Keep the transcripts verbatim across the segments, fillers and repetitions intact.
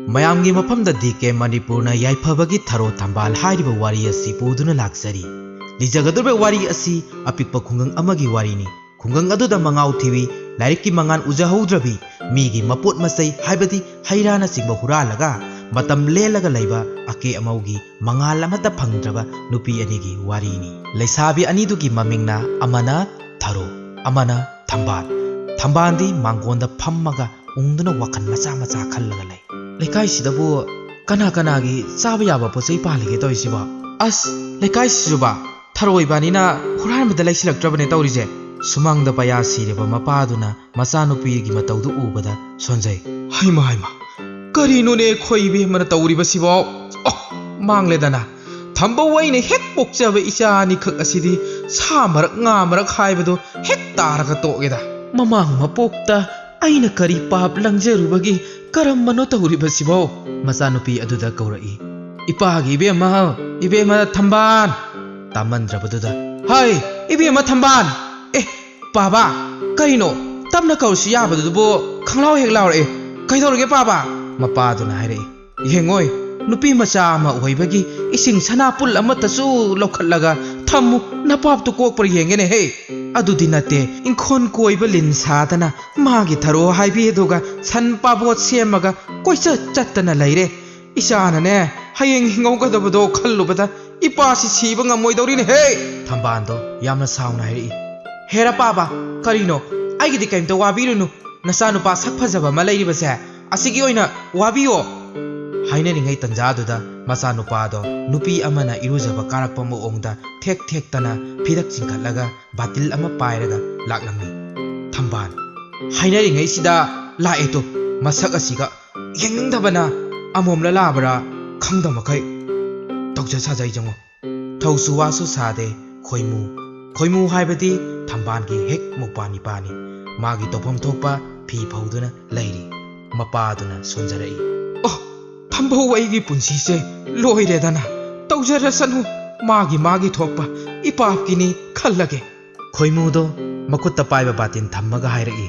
ꯃꯌꯥꯝꯒꯤ ꯃꯐꯝꯗ D K ꯃꯅꯤꯄꯨꯔꯅ ꯌꯥꯏꯐꯕꯒꯤ ꯊꯔꯣ ꯊꯝꯕꯥꯜ ꯍꯥꯏꯔꯤꯕ ꯋꯥꯔꯤ ꯑꯁꯤ ꯄꯨꯗꯨꯅ ꯂꯥꯛꯆꯔꯤ꯫ ꯂꯤꯖꯒꯗꯧꯔꯤꯕ ꯋꯥꯔꯤ ꯑꯁꯤ ꯑꯄꯤꯛꯄ ꯈꯨꯡꯒꯪ ꯑꯃꯒꯤ ꯋꯥꯔꯤꯅꯤ꯫ ꯈꯨꯡꯒꯪ ꯑꯗꯨꯗ ꯃꯉꯥꯎ ꯊꯤꯕꯤ, ꯂꯥꯏꯔꯤꯛꯀꯤ ꯃꯉꯥꯜ ꯎꯖꯍꯧꯗ꯭ꯔꯕꯤ, ꯃꯤꯒꯤ ꯃꯄꯣꯠ ꯃꯆꯩ ꯍꯥꯏꯕꯗꯤ ꯍꯩ ꯔꯥꯅꯆꯤꯡꯕ ꯍꯨꯔꯥꯜꯂꯒ ꯃꯇꯝ ꯂꯦꯜꯂꯒ ꯂꯩꯕ ꯑꯀꯦ ꯑꯃꯧꯒꯤ ꯃꯉꯥꯜ ꯑꯃꯠꯇ ꯐꯪꯗ꯭ꯔꯕ ꯅꯨꯄꯤ ꯑꯅꯤꯒꯤ ꯋꯥꯔꯤꯅꯤ꯫ ꯂꯩꯁꯥꯕꯤ ꯑꯅꯤꯗꯨꯒꯤ ꯃꯃꯤꯡꯅ ꯑꯃꯅ ꯊꯔꯣ, ꯑꯃꯅ ꯊꯝꯕꯥꯜ꯫ ꯊꯝꯕꯥꯜꯗꯤ ꯃꯥꯡꯒꯣꯟꯗ ꯐꯝꯃꯒ ꯎꯪꯗꯨꯅ ꯋꯥꯈꯜ ꯃꯆꯥ ꯃꯆꯥ ꯈꯜꯂꯒ ꯂꯩ꯫ "ꯂꯩꯀꯥꯏꯁꯤꯗꯕꯨ ꯀꯅꯥ ꯀꯅꯥꯒꯤ ꯆꯥꯕ ꯌꯥꯕ ꯄꯣꯠ ꯆꯩ ꯄꯥꯜꯂꯤꯒꯦ ꯇꯧꯔꯤꯁꯤꯕꯣ? ꯑꯁ, ꯂꯩꯀꯥꯏꯁꯤꯁꯨꯕ ꯊꯔꯣ ꯏꯕꯥꯅꯤꯅ ꯍꯨꯔꯥꯟꯕꯗ ꯂꯩꯁꯤꯜꯂꯛꯇ꯭ꯔꯕꯅꯦ ꯇꯧꯔꯤꯁꯦ꯫" ꯁꯨꯃꯥꯡꯗ ꯄꯌꯥ ꯁꯤꯔꯕ ꯃꯄꯥꯗꯨꯅ ꯃꯆꯥꯅꯨꯄꯤꯒꯤ ꯃꯇꯧꯗꯨ ꯎꯕꯗ ꯁꯣꯟꯖꯩ꯫ "ꯍꯩꯃ, ꯍꯩꯃ, ꯀꯔꯤꯅꯣꯅꯦ ꯈꯣꯏ ꯏꯕꯦꯝꯃꯅ ꯇꯧꯔꯤꯕꯁꯤꯕꯣ? ꯑꯣ, ꯃꯥꯡꯂꯦꯗꯅ꯫ ꯊꯝꯕꯧ ꯑꯩꯅ ꯍꯦꯛ ꯄꯣꯛꯆꯕ ꯏꯆꯥ ꯑꯅꯤꯈꯛ ꯑꯁꯤꯗꯤ ꯁꯥ ꯃꯔꯛ ꯉꯥ ꯃꯔꯛ ꯍꯥꯏꯕꯗꯣ ꯍꯦꯛ ꯇꯥꯔꯒ ꯇꯣꯛꯑꯦꯗ꯫ ꯃꯃꯥꯡ ꯃꯄꯣꯛꯇ ꯑꯩꯅ ꯀꯔꯤ ꯄꯥꯞ ꯂꯪꯖꯔꯨꯕꯒꯤ ꯀꯔꯝꯕꯅꯣ ꯇꯧꯔꯤꯕꯁꯤꯕꯣ?" ꯃꯆꯥꯅꯨꯄꯤ ꯑꯗꯨꯗ ꯀꯧꯔꯛꯏ꯫ "ꯏꯄꯥꯒꯤ ꯏꯕꯦꯝꯃ, ꯏꯕꯦꯝꯃ ꯊꯝꯕꯥꯜ!" ꯇꯥꯃꯟꯗ꯭ꯔꯕꯗꯨꯗ, "ꯍꯥꯏ, ꯏꯕꯦꯝꯃ ꯊꯝꯕꯥꯜ! ꯑꯦ, ꯄꯥꯕ, ꯀꯩꯅꯣ? ꯇꯞꯅ ꯀꯧꯔꯁꯨ ꯌꯥꯕꯗꯨꯕꯨ ꯈꯪꯂꯥꯎ ꯍꯦꯛ ꯂꯥꯎꯔꯛꯑꯦ꯫ ꯀꯩꯗꯧꯔꯒꯦ, ꯄꯥꯕ?" ꯃꯄꯥꯗꯨꯅ ꯍꯥꯏꯔꯛꯏ꯫ "ꯌꯦꯡꯉꯣꯏ, ꯅꯨꯄꯤ ꯃꯆꯥ ꯑꯃ ꯑꯣꯏꯕꯒꯤ ꯏꯁꯤꯡ ꯁꯅꯥ ꯄꯨꯜ ꯑꯃꯠꯇꯁꯨ ꯂꯧꯈꯠꯂꯒ ꯊꯝꯃꯨ, ꯅꯄꯥꯞꯇꯨ ꯀꯣꯛꯄ꯭ꯔꯥ ꯌꯦꯡꯒꯦꯅꯦ ꯍꯦ꯫ ꯑꯗꯨꯗꯤ ꯅꯠꯇꯦ, ꯏꯪꯈꯣꯜ ꯀꯣꯏꯕ ꯂꯤꯟ ꯁꯥꯗꯅ ꯃꯥꯒꯤ ꯊꯔꯣ ꯍꯥꯏꯕꯤ ꯑꯗꯨꯒ ꯁꯟ ꯄꯥꯕꯣꯠ ꯁꯦꯝꯃꯒ ꯀꯣꯏꯆꯠ ꯆꯠꯇꯅ ꯂꯩꯔꯦ꯫ ꯏꯆꯥꯅꯅꯦ, ꯍꯌꯦꯡ ꯍꯤꯡꯍꯧꯒꯗꯕꯗꯣ ꯈꯜꯂꯨꯕꯗ ꯏꯄꯥꯁꯤ ꯁꯤꯕ ꯉꯝꯃꯣꯏꯗꯧꯔꯤꯅꯦ ꯍꯦ!" ꯊꯝꯕꯥꯜꯗꯣ ꯌꯥꯝꯅ ꯁꯥꯎꯅ ꯍꯥꯏꯔꯛꯏ꯫ "ꯍꯦꯔꯥ ꯄꯥꯕ, ꯀꯔꯤꯅꯣ? ꯑꯩꯒꯤꯗꯤ ꯀꯔꯤꯝꯇ ꯋꯥꯕꯤꯔꯨꯅꯨ꯫ ꯅꯆꯥꯅꯨꯄꯥ ꯁꯛ ꯐꯖꯕ ꯑꯃ ꯂꯩꯔꯤꯕꯁꯦ, ꯑꯁꯤꯒꯤ ꯑꯣꯏꯅ ꯋꯥꯕꯤꯌꯣ!" ꯍꯥꯏꯅꯔꯤꯉꯩ ꯇꯟꯖꯥꯗꯨꯗ ꯃꯆꯥꯅꯨꯄꯥꯗꯣ ꯅꯨꯄꯤ ꯑꯃꯅ ꯏꯔꯨꯖꯕ ꯀꯥꯔꯛꯄ ꯃꯑꯣꯡꯗ ꯊꯦꯛ ꯊꯦꯛꯇꯅ ꯐꯤꯗꯛ ꯆꯤꯡꯈꯠꯂꯒ ꯕꯥꯇꯤꯜ ꯑꯃ ꯄꯥꯏꯔꯒ ꯂꯥꯛꯂꯝꯃꯤ꯫ ꯊꯝꯕꯥꯜ ꯍꯥꯏꯅꯔꯤꯉꯩꯁꯤꯗ ꯂꯥꯛꯑꯦ ꯇꯨ꯫ ꯃꯁꯛ ꯑꯁꯤꯒ ꯌꯦꯡꯅꯤꯡꯗꯕꯅ ꯑꯃꯣꯝꯂ ꯂꯥꯕ꯭ꯔꯥ ꯈꯪꯗ ꯃꯈꯩ ꯇꯧꯖ ꯁꯥꯖꯩ ꯌꯦꯡꯉꯨ꯫ ꯊꯧꯁꯨ ꯋꯥꯁꯨ ꯁꯥꯗꯦ ꯈꯣꯏꯃꯨ꯫ ꯈꯣꯏꯃꯨ ꯍꯥꯏꯕꯗꯤ ꯊꯝꯕꯥꯜꯒꯤ ꯍꯦꯛ ꯃꯧꯄ꯭ꯋꯥ ꯅꯤꯄꯥꯅꯤ꯫ ꯃꯥꯒꯤ ꯇꯧꯐꯝ ꯊꯣꯛꯄ ꯐꯤ ꯐꯧꯗꯨꯅ ꯂꯩꯔꯤ꯫ ꯃꯄꯥꯗꯨꯅ ꯁꯣꯟꯖꯔꯛꯏ꯫ "ꯑꯣ, ꯊꯝꯕꯧ ꯑꯩꯒꯤ ꯄꯨꯟꯁꯤꯁꯦ ꯂꯣꯏꯔꯦꯗꯅ꯫ ꯇꯧꯖꯔꯁꯅꯨ, ꯃꯥꯒꯤ ꯃꯥꯒꯤ ꯊꯣꯛꯄ ꯏꯄꯥꯞꯀꯤꯅꯤ ꯈꯜꯂꯒꯦ꯫" ꯈꯣꯏꯃꯨꯗꯣ ꯃꯈꯨꯠꯇ ꯄꯥꯏꯕ ꯕꯥꯇꯤꯟ ꯊꯝꯃꯒ ꯍꯥꯏꯔꯛꯏ꯫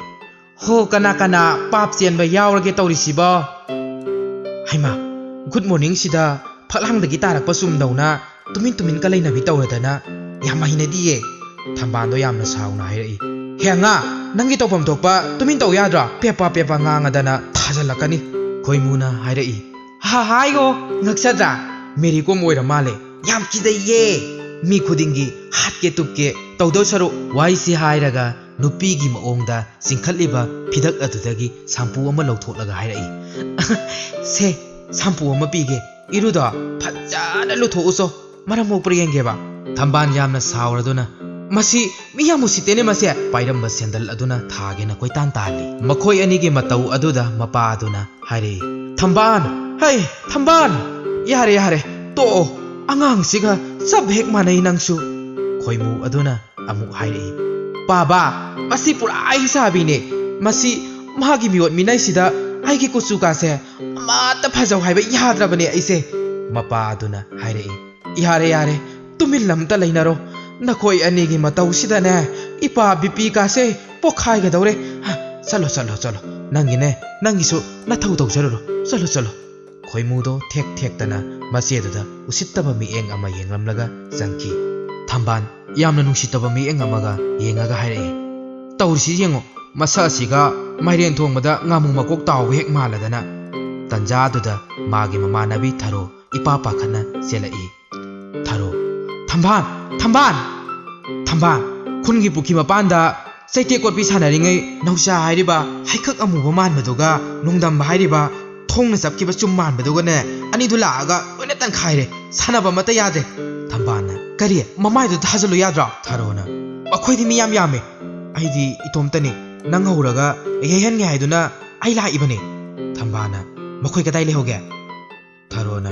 "ꯍꯣ, ꯀꯅꯥ ꯀꯅꯥ ꯄꯥꯞ ꯆꯦꯟꯕ ꯌꯥꯎꯔꯒꯦ ꯇꯧꯔꯤꯁꯤꯕꯣ?" "ꯍꯩꯃꯥ, ꯒꯨꯗ ꯃꯣꯔꯅꯤꯡꯁꯤꯗ ꯐꯛꯂꯥꯡꯗꯒꯤ ꯇꯥꯔꯛꯄ ꯆꯨꯝꯗꯧꯅ ꯇꯨꯃꯤꯟ ꯇꯨꯃꯤꯟ ꯀ ꯂꯩꯅꯕꯤ ꯇꯧꯔꯗꯅ ꯌꯥꯝ ꯍꯩꯅꯗꯤꯌꯦ꯫" ꯊꯝꯕꯥꯜꯗꯣ ꯌꯥꯝꯅ ꯁꯥꯎꯅ ꯍꯥꯏꯔꯛꯏ꯫ "ꯍꯦ ꯑꯉꯥꯡ, ꯅꯪꯒꯤ ꯇꯧꯐꯝ ꯊꯣꯛꯄ ꯇꯨꯃꯤꯟ ꯇꯧ ꯌꯥꯗ꯭ꯔꯣ? ꯄꯦꯄꯥ ꯄꯦꯄꯥ ꯉꯥꯡꯉꯗꯅ ꯊꯥꯖꯜꯂꯛꯀꯅꯤ꯫" ꯈꯣꯏꯃꯨꯅ ꯍꯥꯏꯔꯛꯏ꯫ "ꯍꯥ, ꯍꯥꯏꯒꯣ, ꯉꯛꯆꯗ꯭ꯔꯥ? ꯃꯦꯔꯤ ꯀꯣꯝ ꯑꯣꯏꯔ ꯃꯥꯜꯂꯦ꯫ ꯌꯥꯝ ꯀꯤꯖꯩꯌꯦ꯫ ꯃꯤ ꯈꯨꯗꯤꯡꯒꯤ ꯍꯥꯠꯀꯦ ꯇꯨꯞꯀꯦ ꯇꯧꯗꯧ ꯁꯔꯨꯛ ꯋꯥꯔꯤꯁꯤ ꯍꯥꯏꯔꯒ ꯅꯨꯄꯤꯒꯤ ꯃꯑꯣꯡꯗ ꯆꯤꯡꯈꯠꯂꯤꯕ ꯐꯤꯗꯛ ꯑꯗꯨꯗꯒꯤ ꯁꯥꯝꯄꯨ ꯑꯃ ꯂꯧꯊꯣꯛꯂꯒ ꯍꯥꯏꯔꯛꯏ꯫ ꯁꯦ, ꯁꯥꯝꯄꯨ ꯑꯃ ꯄꯤꯒꯦ꯫ ꯏꯔꯨꯗꯣ ꯐꯖꯅ ꯂꯨꯊꯣꯛꯎꯆꯣ꯫ ꯃꯔꯝ ꯃꯣꯛꯄ꯭ꯔꯥ ꯌꯦꯡꯒꯦꯕ꯫" ꯊꯝꯕꯥꯜ ꯌꯥꯝꯅ ꯁꯥꯎꯔꯗꯨꯅ, "ꯃꯁꯤ ꯃꯤ ꯌꯥꯝ ꯎꯁꯤꯠꯇꯦꯅꯦ ꯃꯁꯦ꯫" ꯄꯥꯏꯔꯝꯕ ꯁꯦꯟꯗꯜ ꯑꯗꯨꯅ ꯊꯥꯒꯦꯅ ꯀꯣꯏꯇꯥꯟ ꯇꯥꯜꯂꯤ꯫ ꯃꯈꯣꯏ ꯑꯅꯤꯒꯤ ꯃꯇꯧ ꯑꯗꯨꯗ ꯃꯄꯥ ꯑꯗꯨꯅ ꯍꯥꯏꯔꯛꯏ, "ꯊꯝꯕꯥꯜ, ꯍꯩ, ꯊꯝꯕꯥꯜ! ꯌꯥꯔꯦ, ꯌꯥꯔꯦ, ꯇꯣꯛꯑꯣ꯫ ꯑꯉꯥꯡꯁꯤꯒ ꯆꯞ ꯍꯦꯛ ꯃꯥꯟꯅꯩ ꯅꯪꯁꯨ꯫" ꯈꯣꯏꯃꯨ ꯑꯗꯨꯅ ꯑꯃꯨꯛ ꯍꯥꯏꯔꯛꯏ, "ꯄꯥꯕꯥ, ꯃꯁꯤ ꯄꯨꯔꯥ ꯍꯤꯡꯁꯥꯕꯤꯅꯦ꯫ ꯃꯁꯤ ꯃꯥꯒꯤ ꯃꯤꯑꯣꯠ ꯃꯤꯅꯩꯁꯤꯗ ꯑꯩꯒꯤ ꯀꯨꯆꯨ ꯀꯥꯁꯦ ꯑꯃꯠꯇ ꯐꯖꯧ ꯍꯥꯏꯕ ꯌꯥꯗ꯭ꯔꯕꯅꯦ ꯑꯩꯁꯦ꯫" ꯃꯄꯥ ꯑꯗꯨꯅ ꯍꯥꯏꯔꯛꯏ, "ꯌꯥꯔꯦ, ꯌꯥꯔꯦ, ꯇꯨꯃꯤꯟ ꯑꯝꯇ ꯂꯩꯅꯔꯣ꯫ ꯅꯈꯣꯏ ꯑꯅꯤꯒꯤ ꯃꯇꯧꯁꯤꯗꯅꯦ ꯏꯄꯥ ꯕꯤꯄꯤ ꯀꯥꯁꯦ ꯄꯣꯛꯈꯥꯏꯒꯗꯧꯔꯦ꯫ ꯆꯠꯂꯣ, ꯆꯠꯂꯣ, ꯆꯠꯂꯣ꯫ ꯅꯪꯒꯤꯅꯦ, ꯅꯪꯒꯤꯁꯨ ꯅꯊꯧ ꯇꯧꯖꯔꯨꯔꯣ꯫ ꯆꯠꯂꯣ, ꯆꯠꯂꯣ꯫" ꯈꯣꯏꯃꯨꯗꯣ ꯊꯦꯛ ꯊꯦꯛꯇꯅ ꯃꯆꯦꯗꯨꯗ ꯎꯁꯤꯠꯇꯕ ꯃꯤꯠꯌꯦꯡ ꯑꯃ ꯌꯦꯡꯂꯝꯂꯒ ꯆꯪꯈꯤ꯫ ꯊꯝꯕꯥꯜ ꯌꯥꯝꯅ ꯅꯨꯡꯁꯤꯠꯇꯕ ꯃꯤꯠꯌꯦꯡ ꯑꯃꯒ ꯌꯦꯡꯉꯒ ꯍꯥꯏꯔꯛꯏ, "ꯇꯧꯔꯤꯁꯤ ꯌꯦꯡꯉꯣ, ꯃꯁꯛ ꯑꯁꯤꯒ ꯃꯥꯏꯔꯦꯟ ꯊꯣꯡꯕꯗ ꯉꯥꯃꯨ ꯃꯀꯣꯛ ꯇꯥꯎꯕ ꯍꯦꯛ ꯃꯥꯜꯂꯗꯅ꯫" ꯇꯟꯖꯥꯗꯨꯗ ꯃꯥꯒꯤ ꯃꯃꯥꯟꯅꯕꯤ ꯊꯔꯣ ꯏꯄꯥ ꯄꯥꯈꯠꯅ ꯆꯦꯜꯂꯛꯏ꯫ ꯊꯔꯣ, "ꯊꯝꯕꯥꯜ! ꯊꯝꯕꯥꯜ! ꯊꯝꯕꯥꯜ! ꯈꯨꯟꯒꯤ ꯄꯨꯈ꯭ꯔꯤ ꯃꯄꯥꯟꯗ ꯆꯩꯇꯦꯛ ꯀꯣꯠꯄꯤ ꯁꯥꯟꯅꯔꯤꯉꯩ ꯅꯧꯆꯥ ꯍꯥꯏꯔꯤꯕ ꯍꯩꯀꯛ ꯑꯃꯨꯕ ꯃꯥꯟꯕꯗꯨꯒ ꯅꯣꯡꯗꯝꯕ ꯍꯥꯏꯔꯤꯕ ꯊꯣꯡꯅ ꯆꯞꯈꯤꯕ ꯆꯨꯝ ꯃꯥꯟꯕꯗꯨꯒꯅꯦ, ꯑꯅꯤꯗꯨ ꯂꯥꯛꯑꯒ ꯂꯣꯏꯅ ꯇꯟꯈꯥꯏꯔꯦ꯫ ꯁꯥꯟꯅꯕ ꯑꯃꯠꯇ ꯌꯥꯗ꯭ꯔꯦ꯫" ꯊꯝꯕꯥꯜꯅ, "ꯀꯔꯤ? ꯃꯃꯥꯏꯗꯨ ꯊꯥꯖꯜꯂꯨ ꯌꯥꯗ꯭ꯔꯣ?" ꯊꯔꯣꯅ, "ꯑꯩꯈꯣꯏꯗꯤ ꯃꯤ ꯌꯥꯝ ꯌꯥꯝꯃꯦ꯫ ꯑꯩꯗꯤ ꯏꯇꯣꯝꯇꯅꯤ꯫ ꯅꯪ ꯍꯧꯔꯒ ꯌꯩꯍꯟꯒꯦ ꯍꯥꯏꯗꯨꯅ ꯑꯩ ꯂꯥꯛꯏꯕꯅꯤ꯫" ꯊꯝꯕꯥꯜꯅ, "ꯃꯈꯣꯏ ꯀꯗꯥꯏ ꯂꯩꯍꯧꯒꯦ?" ꯊꯔꯣꯅ,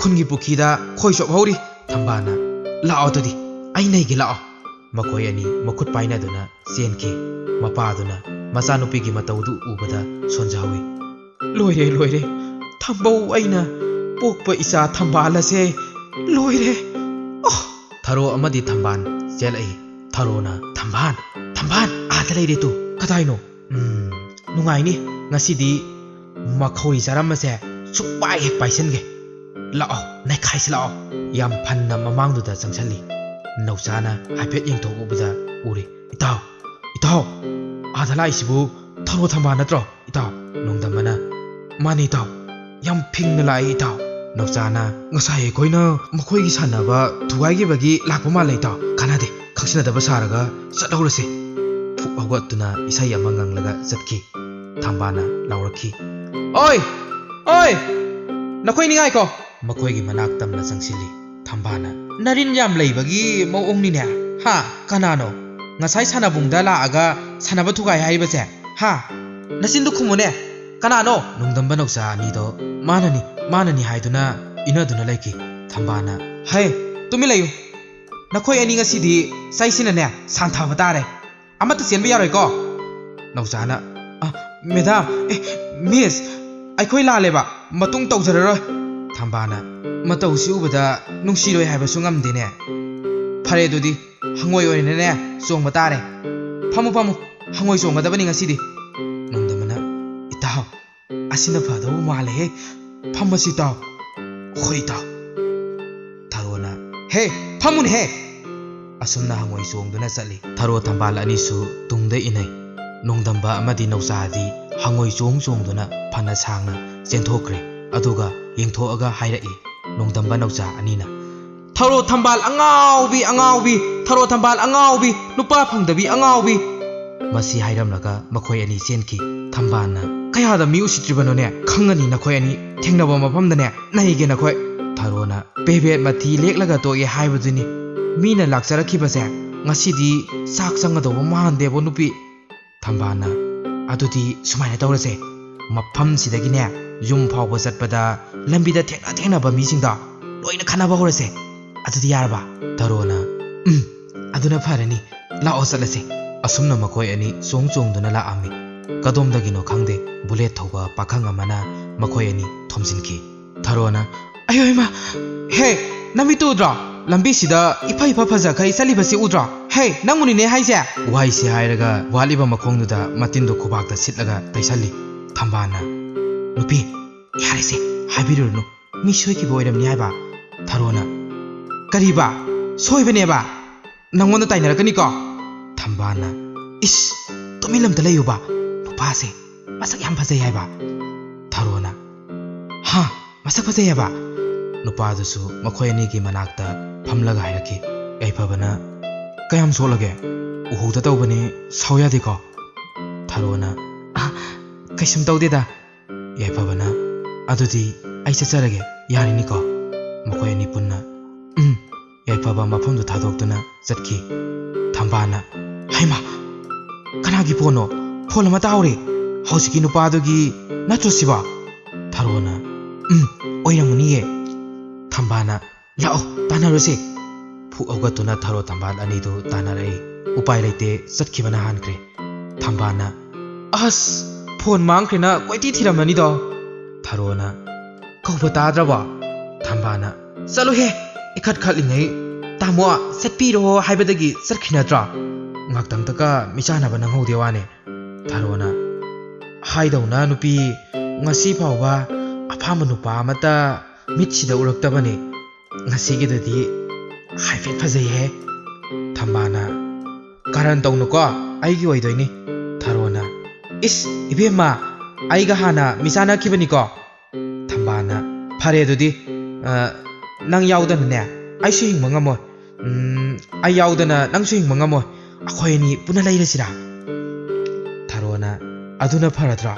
"ꯈꯨꯟꯒꯤ ꯄꯨꯈ꯭ꯔꯤꯗ ꯈꯣꯏ ꯆꯣꯞꯍꯧꯔꯤ꯫" ꯊꯝꯕꯥꯜꯅ, "ꯂꯥꯛꯑꯣ ꯑꯗꯨꯗꯤ, ꯑꯩ ꯅꯩꯒꯦ ꯂꯥꯛꯑꯣ꯫" ꯃꯈꯣꯏ ꯑꯅꯤ ꯃꯈꯨꯠ ꯄꯥꯏꯅꯗꯨꯅ ꯆꯦꯟꯈꯤ꯫ ꯃꯄꯥꯗꯨꯅ ꯃꯆꯥꯅꯨꯄꯤꯒꯤ ꯃꯇꯧꯗꯨ ꯎꯕꯗ ꯁꯣꯟꯖꯍꯧꯏ꯫ "ꯂꯣꯏꯔꯦ, ꯂꯣꯏꯔꯦ꯫ ꯊꯝꯕꯧ ꯑꯩꯅ ꯄꯣꯛꯄ ꯏꯆꯥ ꯊꯝꯕꯥꯜ ꯑꯁꯦ ꯂꯣꯏꯔꯦ꯫ ꯑꯣ!" ꯊꯔꯣ ꯑꯃꯗꯤ ꯊꯝꯕꯥꯜ ꯆꯦꯜꯂꯛꯏ꯫ ꯊꯔꯣꯅ, "ꯊꯝꯕꯥꯜ, ꯊꯝꯕꯥꯜ, ꯑꯥꯗ ꯂꯩꯔꯦ ꯇꯨ꯫" "ꯀꯗꯥꯏꯅꯣ?" "ꯎꯝ, ꯅꯨꯡꯉꯥꯏꯅꯤ꯫ ꯉꯁꯤꯗꯤ ꯃꯈꯧꯔꯤ ꯆꯥꯔꯝꯕꯁꯦ ꯁꯨꯛꯄꯥꯏ ꯍꯦꯛ ꯄꯥꯏꯁꯟꯒꯦ꯫ ꯂꯥꯛꯑꯣ, ꯅꯩꯈꯥꯏꯁꯤ ꯂꯥꯛꯑꯣ꯫ ꯌꯥꯝ ꯐꯟꯅ ꯃꯃꯥꯡꯗꯨꯗ ꯆꯪꯁꯜꯂꯤ꯫ ꯅꯧꯆꯥꯅ ꯍꯥꯏꯐꯦꯠ ꯌꯦꯡꯊꯣꯛꯎꯕꯗ ꯎꯔꯦ꯫ "ꯏꯇꯥꯎ, ꯏꯇꯥꯎ, ꯑꯥꯗ ꯂꯥꯛꯏꯁꯤꯕꯨ ꯊꯔꯣ ꯊꯝꯕꯥꯜ ꯅꯠꯇ꯭ꯔꯣ ꯏꯇꯥꯎ?" ꯅꯣꯡꯗꯝꯕꯅ, "ꯃꯥꯅꯤ ꯏꯇꯥꯎ, ꯌꯥꯝ ꯐꯤꯡꯅ ꯂꯥꯛꯏ ꯏꯇꯥꯎ꯫ ꯅꯧꯆꯥꯅ ꯉꯁꯥꯏ ꯑꯩꯈꯣꯏꯅ ꯃꯈꯣꯏꯒꯤ ꯁꯥꯟꯅꯕ ꯊꯨꯒꯥꯏꯈꯤꯕꯒꯤ ꯂꯥꯛꯄ ꯃꯥꯜꯂꯦ ꯏꯇꯥꯎ꯫ ꯀꯥꯟꯅꯗꯦ, ꯈꯪꯁꯤꯟꯅꯗꯕ ꯁꯥꯔꯒ ꯆꯠꯍꯧꯔꯁꯤ꯫" ꯐꯨꯛ ꯍꯧꯒꯠꯇꯨꯅ ꯏꯁꯩ ꯑꯃ ꯉꯪꯂꯒ ꯆꯠꯈꯤ꯫ ꯊꯝꯕꯥꯜꯅ ꯂꯥꯎꯔꯛꯈꯤ, "ꯑꯣꯏ! ꯑꯣꯏ! ꯅꯈꯣꯏꯅꯤ ꯉꯥꯏꯈꯣ!" ꯃꯈꯣꯏꯒꯤ ꯃꯅꯥꯛ ꯇꯝꯅ ꯆꯪꯁꯤꯜꯂꯤ꯫ ꯊꯝꯕꯥꯜꯅ, "ꯅꯔꯤꯟ ꯌꯥꯝ ꯂꯩꯕꯒꯤ ꯃꯑꯣꯡꯅꯤꯅꯦ꯫ ꯍꯥ? ꯀꯅꯥꯅꯣ? ꯉꯁꯥꯏ ꯁꯥꯟꯅꯕꯨꯡꯗ ꯂꯥꯛꯑꯒ ꯁꯥꯟꯅꯕ ꯊꯨꯒꯥꯏ ꯍꯥꯏꯔꯤꯕꯁꯦ? ꯍꯥ? ꯅꯆꯤꯟꯗꯨ ꯈꯨꯝꯃꯨꯅꯦ꯫ ꯀꯅꯥꯅꯣ?" ꯅꯣꯡꯗꯝꯕ ꯅꯧꯆꯥ ꯑꯅꯤꯗꯣ ꯃꯥꯅꯅꯤ, ꯃꯥꯅꯅꯤ ꯍꯥꯏꯗꯨꯅ ꯏꯅꯗꯨꯅ ꯂꯩꯈꯤ꯫ ꯊꯝꯕꯥꯜꯅ, "ꯍꯩ, ꯇꯨꯃꯤꯟ ꯂꯩꯌꯨ꯫ ꯅꯈꯣꯏ ꯑꯅꯤ ꯉꯁꯤꯗꯤ ꯆꯩꯁꯤꯅꯅꯦ ꯁꯥꯟꯊꯕ ꯇꯥꯔꯦ꯫ ꯑꯃꯠꯇ ꯆꯦꯟꯕ ꯌꯥꯔꯣꯏꯀꯣ?" ꯅꯧꯆꯥꯅ, "ꯑ, ꯃꯦꯗꯥꯝ, ꯑꯦ, ꯃꯤꯁ, ꯑꯩꯈꯣꯏ ꯂꯥꯜꯂꯦꯕ, ꯃꯇꯨꯡ ꯇꯧꯖꯔꯔꯣꯏ꯫" ꯊꯝꯕꯥꯜꯅ, "ꯃꯇꯧꯁꯤ ꯎꯕꯗ ꯅꯨꯡꯁꯤꯔꯣꯏ ꯍꯥꯏꯕꯁꯨ ꯉꯝꯗꯦꯅꯦ꯫ ꯐꯔꯦ, ꯑꯗꯨꯗꯤ ꯍꯪꯉꯣꯏ ꯑꯣꯏꯅꯅꯦ ꯆꯣꯡꯕ ꯇꯥꯔꯦ꯫ ꯐꯝꯃꯨ, ꯐꯝꯃꯨ, ꯍꯪꯉꯣꯏ ꯆꯣꯡꯒꯗꯕꯅꯤ ꯉꯁꯤꯗꯤ꯫" ꯅꯣꯡꯗꯝꯕꯅ, "ꯏꯇꯥꯎ, ꯑꯁꯤꯅ ꯐꯗꯧꯕ ꯃꯥꯜꯂꯦꯍꯦ꯫ ꯐꯝꯃꯁꯤ ꯏꯇꯥꯎ꯫" "ꯍꯣꯏ ꯏꯇꯥꯎ꯫" ꯊꯔꯣꯅ, "ꯍꯦ, ꯐꯝꯃꯨꯅꯦꯍꯦ!" ꯑꯁꯨꯝꯅ ꯍꯪꯉꯣꯏ ꯆꯣꯡꯗꯨꯅ ꯆꯠꯂꯤ꯫ ꯊꯔꯣ ꯊꯝꯕꯥꯜ ꯑꯅꯤꯁꯨ ꯇꯨꯡꯗ ꯏꯟꯅꯩ꯫ ꯅꯣꯡꯗꯝꯕ ꯑꯃꯗꯤ ꯅꯧꯆꯥꯗꯤ ꯍꯪꯉꯣꯏ ꯆꯣꯡ ꯆꯣꯡꯗꯨꯅ ꯐꯅ ꯁꯥꯡꯅ ꯆꯦꯟꯊꯣꯛꯈ꯭ꯔꯦ꯫ ꯑꯗꯨꯒ ꯌꯦꯡꯊꯣꯛꯑꯒ ꯍꯥꯏꯔꯛꯏ ꯅꯣꯡꯗꯝꯕ ꯅꯧꯆꯥ ꯑꯅꯤꯅ, "ꯊꯔꯣ ꯊꯝꯕꯥꯜ ꯑꯉꯥꯎꯕꯤ, ꯑꯉꯥꯎꯕꯤ, ꯊꯔꯣ ꯊꯝꯕꯥꯜ ꯑꯉꯥꯎꯕꯤ, ꯅꯨꯄꯥ ꯐꯪꯗꯕꯤ ꯑꯉꯥꯎꯕꯤ!" ꯃꯁꯤ ꯍꯥꯏꯔꯝꯂꯒ ꯃꯈꯣꯏ ꯑꯅꯤ ꯆꯦꯟꯈꯤ꯫ ꯊꯝꯕꯥꯜꯅ, "ꯀꯌꯥꯗ ꯃꯤ ꯎꯁꯤꯠꯇ꯭ꯔꯤꯕꯅꯣꯅꯦ? ꯈꯪꯒꯅꯤ ꯅꯈꯣꯏ ꯑꯅꯤ꯫ ꯊꯦꯡꯅꯕ ꯃꯐꯝꯗꯅꯦ ꯅꯩꯒꯦ ꯅꯈꯣꯏ꯫" ꯊꯔꯣꯅ, "ꯄꯦꯕꯦꯠ ꯃꯊꯤ ꯂꯦꯛꯂꯒ ꯇꯣꯛꯑꯦ ꯍꯥꯏꯕꯗꯨꯅꯤ꯫ ꯃꯤꯅ ꯂꯥꯛꯆꯔꯛꯈꯤꯕꯁꯦ ꯉꯁꯤꯗꯤ ꯆꯥꯛ ꯆꯪꯒꯗꯧꯕ ꯃꯥꯟꯗꯦꯕꯣ ꯅꯨꯄꯤ꯫" ꯊꯝꯕꯥꯜꯅ, "ꯑꯗꯨꯗꯤ ꯁꯨꯃꯥꯏꯅ ꯇꯧꯔꯁꯦ, ꯃꯐꯝꯁꯤꯗꯒꯤꯅꯦ ꯌꯨꯝ ꯐꯥꯎꯕ ꯆꯠꯄꯗ ꯂꯝꯕꯤꯗ ꯊꯦꯡꯅ ꯊꯦꯡꯅꯕ ꯃꯤꯁꯤꯡꯗꯣ ꯂꯣꯏꯅ ꯈꯟꯅꯕ ꯍꯧꯔꯁꯦ꯫ ꯑꯗꯨꯗꯤ ꯌꯥꯔꯕ?" ꯊꯔꯣꯅ, "ꯎꯝ, ꯑꯗꯨꯅ ꯐꯔꯅꯤ꯫ ꯂꯥꯛꯑꯣ ꯆꯠꯂꯁꯦ꯫" ꯑꯁꯨꯝꯅ ꯃꯈꯣꯏ ꯑꯅꯤ ꯆꯣꯡ ꯆꯣꯡꯗꯨꯅ ꯂꯥꯛꯑꯝꯃꯤ꯫ ꯀꯗꯣꯝꯗꯒꯤꯅꯣ ꯈꯪꯗꯦ, ꯕꯨꯂꯦꯠ ꯊꯧꯕ ꯄꯥꯈꯪ ꯑꯃꯅ ꯃꯈꯣꯏ ꯑꯅꯤ ꯊꯣꯝꯖꯤꯟꯈꯤ꯫ ꯊꯔꯣꯅ, "ꯑꯌꯣ ꯏꯃꯥ! ꯍꯦ, ꯅꯃꯤꯠꯇꯨ ꯎꯗ꯭ꯔꯣ? ꯂꯝꯕꯤꯁꯤꯗ ꯏꯐ ꯏꯐ ꯐꯖꯈꯩ ꯆꯠꯂꯤꯕꯁꯤ ꯎꯗ꯭ꯔꯣ? ꯍꯦ, ꯅꯪꯕꯨꯅꯤꯅꯦ ꯍꯥꯏꯁꯦ!" ꯋꯥꯍꯩꯁꯦ ꯍꯥꯏꯔꯒ ꯋꯥꯠꯂꯤꯕ ꯃꯈꯣꯡꯗꯨꯗ ꯃꯇꯤꯟꯗꯨ ꯈꯨꯕꯥꯛꯇ ꯁꯤꯠꯂꯒ ꯇꯩꯁꯜꯂꯤ꯫ ꯊꯝꯕꯥꯜꯅ, "ꯅꯨꯄꯤ, "ꯌꯥꯔꯦꯁꯦ, ꯍꯥꯏꯕꯤꯔꯨꯔꯅꯨ, ꯃꯤ ꯁꯣꯏꯈꯤꯕ ꯑꯣꯏꯔꯝꯅꯤ ꯍꯥꯏꯕ"꯫ ꯊꯔꯣꯅ, "ꯀꯔꯤꯕ? ꯁꯣꯏꯕꯅꯦꯕ? ꯅꯪꯉꯣꯟꯗ ꯇꯥꯏꯅꯔꯛꯀꯅꯤꯀꯣ"꯫ ꯊꯝꯕꯥꯜꯅ, "ꯏꯁ, ꯇꯨꯃꯤꯟ ꯑꯝꯇ ꯂꯩꯌꯨꯕ, ꯅꯨꯄꯥꯁꯦ ꯃꯁꯛ ꯌꯥꯝ ꯐꯖꯩ ꯍꯥꯏꯕ"꯫ ꯊꯔꯣꯅ, "ꯍꯥ, ꯃꯁꯛ ꯐꯖꯩ ꯍꯥꯏꯕ?" ꯅꯨꯄꯥꯗꯨꯁꯨ ꯃꯈꯣꯏ ꯑꯅꯤꯒꯤ ꯃꯅꯥꯛꯇ ꯐꯝꯂꯒ ꯍꯥꯏꯔꯛꯈꯤ꯫ ꯌꯥꯏꯐꯕꯅ, "ꯀꯌꯥꯝ ꯁꯣꯛꯂꯒꯦ? ꯎꯍꯧꯗ ꯇꯧꯕꯅꯤ, ꯁꯥꯎ ꯌꯥꯗꯦꯀꯣ"꯫ ꯊꯔꯣꯅ, "ꯑ, ꯀꯩꯁꯨꯝ ꯇꯧꯗꯦꯗ"꯫ ꯌꯥꯏꯐꯕꯅ, "ꯑꯗꯨꯗꯤ ꯑꯩ ꯆꯠꯆꯔꯒꯦ, ꯌꯥꯔꯤꯅꯤꯀꯣ?" ꯃꯈꯣꯏ ꯑꯅꯤ ꯄꯨꯟꯅ, "ꯎꯝ"꯫ ꯌꯥꯏꯐꯕ ꯃꯐꯝꯗꯨ ꯊꯥꯗꯣꯛꯇꯨꯅ ꯆꯠꯈꯤ꯫ ꯊꯝꯕꯥꯜꯅ, "ꯍꯩꯃꯥ, ꯀꯅꯥꯒꯤ ꯐꯣꯟꯅꯣ? ꯐꯣꯟ ꯑꯃ ꯇꯥꯍꯧꯔꯦ꯫ ꯍꯧꯖꯤꯛꯀꯤ ꯅꯨꯄꯥꯗꯨꯒꯤ ꯅꯠꯇ꯭ꯔꯣ ꯁꯤꯕꯣ?" ꯊꯔꯣꯅ, "ꯎꯝ, ꯑꯣꯏꯔꯝꯒꯅꯤꯌꯦ"꯫ ꯊꯝꯕꯥꯜꯅ, "ꯂꯥꯛꯑꯣ, ꯇꯥꯟꯅꯔꯨꯁꯦ"꯫ ꯐꯨꯛ ꯍꯧꯒꯠꯇꯨꯅ ꯊꯔꯣ ꯊꯝꯕꯥꯜ ꯑꯅꯤꯗꯨ ꯇꯥꯟꯅꯔꯛꯏ꯫ ꯎꯄꯥꯏ ꯂꯩꯇꯦ, ꯆꯠꯈꯤꯕꯅ ꯍꯥꯟꯈ꯭ꯔꯦ꯫ ꯊꯝꯕꯥꯜꯅ, "ꯑꯁ, ꯐꯣꯟ ꯃꯥꯡꯈ꯭ꯔꯦꯅ ꯀꯣꯏꯊꯤ ꯊꯤꯔꯝꯃꯅꯤꯗꯣ"꯫ ꯊꯔꯣꯅ, "ꯀꯧꯕ ꯇꯥꯗ꯭ꯔꯕꯣ?" ꯊꯝꯕꯥꯜꯅ, "ꯆꯠꯂꯨꯍꯦ, ꯏꯈꯠ ꯈꯠꯂꯤꯉꯩ ꯇꯥꯃꯣ ꯆꯠꯄꯤꯔꯣ ꯍꯥꯏꯕꯗꯒꯤ ꯆꯠꯈ꯭ꯔꯤ ꯅꯠꯇ꯭ꯔꯣ? ꯉꯥꯛꯇꯪꯇꯒ ꯃꯤꯆꯥꯟꯅꯕ ꯅꯪꯍꯧꯗꯦ ꯋꯥꯅꯦ"꯫ ꯊꯔꯣꯅ, "ꯍꯥꯏꯗꯧꯅ ꯅꯨꯄꯤ ꯉꯁꯤ ꯐꯥꯎꯕ ꯑꯄꯥꯝꯕ ꯅꯨꯄꯥ ꯑꯃꯠꯇ ꯃꯤꯠꯁꯤꯗ ꯎꯔꯛꯇꯕꯅꯤ꯫ ꯉꯁꯤꯒꯤꯗꯨꯗꯤ ꯍꯥꯏꯐꯦꯠ ꯐꯖꯩꯍꯦ"꯫ ꯊꯝꯕꯥꯜꯅ, "ꯀꯥꯔꯟ ꯇꯧꯅꯨꯀꯣ, ꯑꯩꯒꯤ ꯑꯣꯏꯗꯣꯏꯅꯤ"꯫ ꯊꯔꯣꯅ, "ꯏꯁ, ꯏꯕꯦꯝꯃ, ꯑꯩꯒ ꯍꯥꯟꯅ ꯃꯤ ꯆꯥꯟꯅꯈꯤꯕꯅꯤꯀꯣ"꯫ ꯊꯝꯕꯥꯜꯅ, "ꯐꯔꯦ ꯑꯗꯨꯗꯤ, ꯑ, ꯅꯪ ꯌꯥꯎꯗꯅꯅꯦ ꯑꯩꯁꯨ ꯍꯤꯡꯕ ꯉꯝꯃꯣꯏ꯫ ꯎꯝ, ꯑꯩ ꯌꯥꯎꯗꯅ ꯅꯪꯁꯨ ꯍꯤꯡꯕ ꯉꯝꯃꯣꯏ꯫ ꯑꯩꯈꯣꯏ ꯑꯅꯤ ꯄꯨꯟꯅ ꯂꯩꯔꯁꯤꯔꯥ?" ꯊꯔꯣꯅ, "ꯑꯗꯨꯅ ꯐꯔꯗ꯭ꯔꯣ?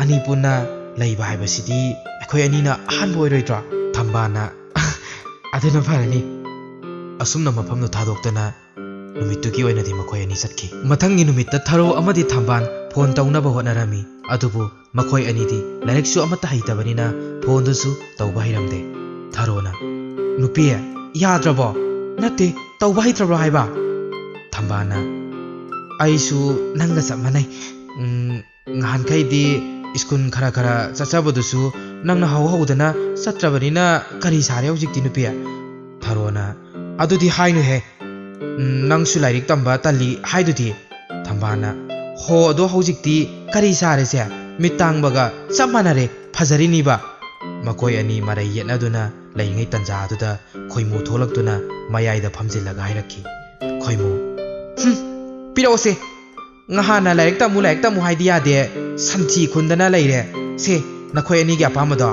ꯑꯅꯤ ꯄꯨꯟꯅ ꯂꯩꯕ ꯍꯥꯏꯕꯁꯤꯗꯤ ꯑꯩꯈꯣꯏ ꯑꯅꯤꯅ ꯑꯍꯥꯟꯕ ꯑꯣꯏꯔꯣꯏꯗ꯭ꯔꯣ?" ꯊꯝꯕꯥꯜꯅ, "ꯑꯗꯨꯅ ꯐꯔꯅꯤ"꯫ ꯑꯁꯨꯝꯅ ꯃꯐꯝꯗꯨ ꯊꯥꯗꯣꯛꯇꯅ ꯅꯨꯃꯤꯠꯇꯨꯒꯤ ꯑꯣꯏꯅꯗꯤ ꯃꯈꯣꯏ ꯑꯅꯤ ꯆꯠꯈꯤ꯫ ꯃꯊꯪꯒꯤ ꯅꯨꯃꯤꯠꯇ ꯊꯔꯣ ꯑꯃꯗꯤ ꯊꯝꯕꯥꯜ ꯐꯣꯟ ꯇꯧꯅꯕ ꯍꯣꯠꯅꯔꯝꯃꯤ, ꯑꯗꯨꯕꯨ ꯃꯈꯣꯏ ꯑꯅꯤꯗꯤ ꯂꯥꯏꯔꯤꯛꯁꯨ ꯑꯃꯠꯇ ꯍꯩꯇꯕꯅꯤꯅ ꯐꯣꯟꯗꯨꯁꯨ ꯇꯧꯕ ꯍꯩꯔꯝꯗꯦ꯫ ꯊꯔꯣꯅ, "ꯅꯨꯄꯤ, ꯌꯥꯗ꯭ꯔꯕꯣ? ꯅꯠꯇꯦ, ꯇꯧꯕ ꯍꯩꯇ꯭ꯔꯕ꯭ꯔꯣ ꯍꯥꯏꯕ?" ꯊꯝꯕꯥꯜꯅ, "ꯑꯩꯁꯨ ꯅꯪꯒ ꯆꯞ ꯃꯥꯟꯅꯩ꯫ ꯎꯝ, ꯉꯍꯥꯟꯈꯩꯗꯤ ꯁ꯭ꯀꯨꯜ ꯈꯔ ꯈꯔ ꯆꯠꯆꯕꯗꯨꯁꯨ ꯅꯪꯅ ꯍꯧ ꯍꯧꯗꯅ ꯆꯠꯇ꯭ꯔꯕꯅꯤꯅ ꯀꯔꯤ ꯁꯥꯔꯦ ꯍꯧꯖꯤꯛꯇꯤ ꯅꯨꯄꯤ?" ꯊꯔꯣꯅ, "ꯑꯗꯨꯗꯤ ꯍꯥꯏꯅꯨꯍꯦ꯫ ꯎꯝ, ꯅꯪꯁꯨ ꯂꯥꯏꯔꯤꯛ ꯇꯝꯕ ꯇꯜꯂꯤ ꯍꯥꯏꯗꯨꯗꯤ"꯫ ꯊꯝꯕꯥꯜꯅ, "ꯍꯣ, ꯑꯗꯣ ꯍꯧꯖꯤꯛꯇꯤ ꯀꯔꯤ ꯁꯥꯔꯦꯁꯦ? ꯃꯤꯠ ꯇꯥꯡꯕꯒ ꯆꯞ ꯃꯥꯟꯅꯔꯦ꯫ ꯐꯖꯔꯤꯅꯤꯕ꯫ ꯃꯈꯣꯏ ꯑꯅꯤ ꯃꯔꯩ ꯌꯦꯠꯅꯗꯨꯅ ꯂꯩꯔꯤꯉꯩ ꯇꯟꯖꯥꯗꯨꯗ ꯈꯣꯏꯃꯨ ꯊꯣꯛꯂꯛꯇꯨꯅ ꯃꯌꯥꯏꯗ ꯐꯝꯖꯤꯜꯂꯒ ꯍꯥꯏꯔꯛꯈꯤ꯫ ꯈꯣꯏꯃꯨ, "ꯍꯨꯝ, ꯄꯤꯔꯛꯑꯣꯁꯦ꯫ ꯉꯍꯥꯟꯅ ꯂꯥꯏꯔꯤꯛ ꯇꯝꯃꯨ, ꯂꯥꯏꯔꯤꯛ ꯇꯝꯃꯨ ꯍꯥꯏꯗꯤ ꯌꯥꯗꯦ꯫ ꯁꯟꯊꯤ ꯈꯨꯟꯗꯅ ꯂꯩꯔꯦ꯫ ꯁꯦ, ꯅꯈꯣꯏ ꯑꯅꯤꯒꯤ ꯑꯄꯥꯝꯕꯗꯣ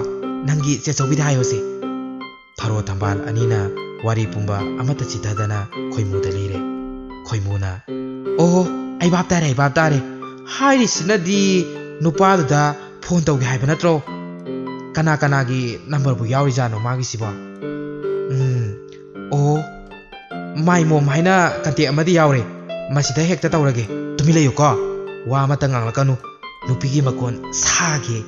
ꯅꯪꯒꯤ ꯆꯦꯆꯧꯕꯤꯗ ꯍꯥꯏꯌꯣꯁꯦ꯫" ꯊꯔꯣ ꯊꯝꯕꯥꯜ ꯑꯅꯤꯅ ꯋꯥꯔꯤ ꯄꯨꯝꯕ ꯑꯃꯠꯇ ꯆꯤꯊꯗꯅ ꯈꯣꯏꯃꯨꯗ ꯂꯤꯔꯦ꯫ ꯈꯣꯏꯃꯨꯅ, "ꯑꯣ, ꯑꯩ ꯚꯥꯞ ꯇꯥꯔꯦ, ꯑꯩ ꯚꯥꯞ ꯇꯥꯔꯦ꯫ ꯍꯥꯏꯔꯤꯁꯤꯅꯗꯤ ꯅꯨꯄꯥꯗꯨꯗ ꯐꯣꯟ ꯇꯧꯒꯦ ꯍꯥꯏꯕ ꯅꯠꯇ꯭ꯔꯣ? ꯀꯅꯥ ꯀꯅꯥꯒꯤ ꯅꯝꯕꯔꯕꯨ ꯌꯥꯎꯔꯤꯖꯥꯠꯅꯣ ꯃꯥꯒꯤꯁꯤꯕꯣ? ꯎꯝ, ꯑꯣ, ꯃꯥꯏ ꯃꯣꯝ ꯍꯥꯏꯅ ꯀꯟꯇꯦꯛ ꯑꯃꯗꯤ ꯌꯥꯎꯔꯦ꯫ ꯃꯁꯤꯗ ꯍꯦꯛꯇ ꯇꯧꯔꯒꯦ꯫ ꯇꯨꯃꯤꯟ ꯂꯩꯌꯨꯀꯣ꯫ ꯋꯥ ꯑꯃꯠꯇ ꯉꯥꯡꯂꯛꯀꯅꯨ꯫ ꯅꯨꯄꯤꯒꯤ ꯃꯈꯣꯟ ꯁꯥꯒꯦ꯫"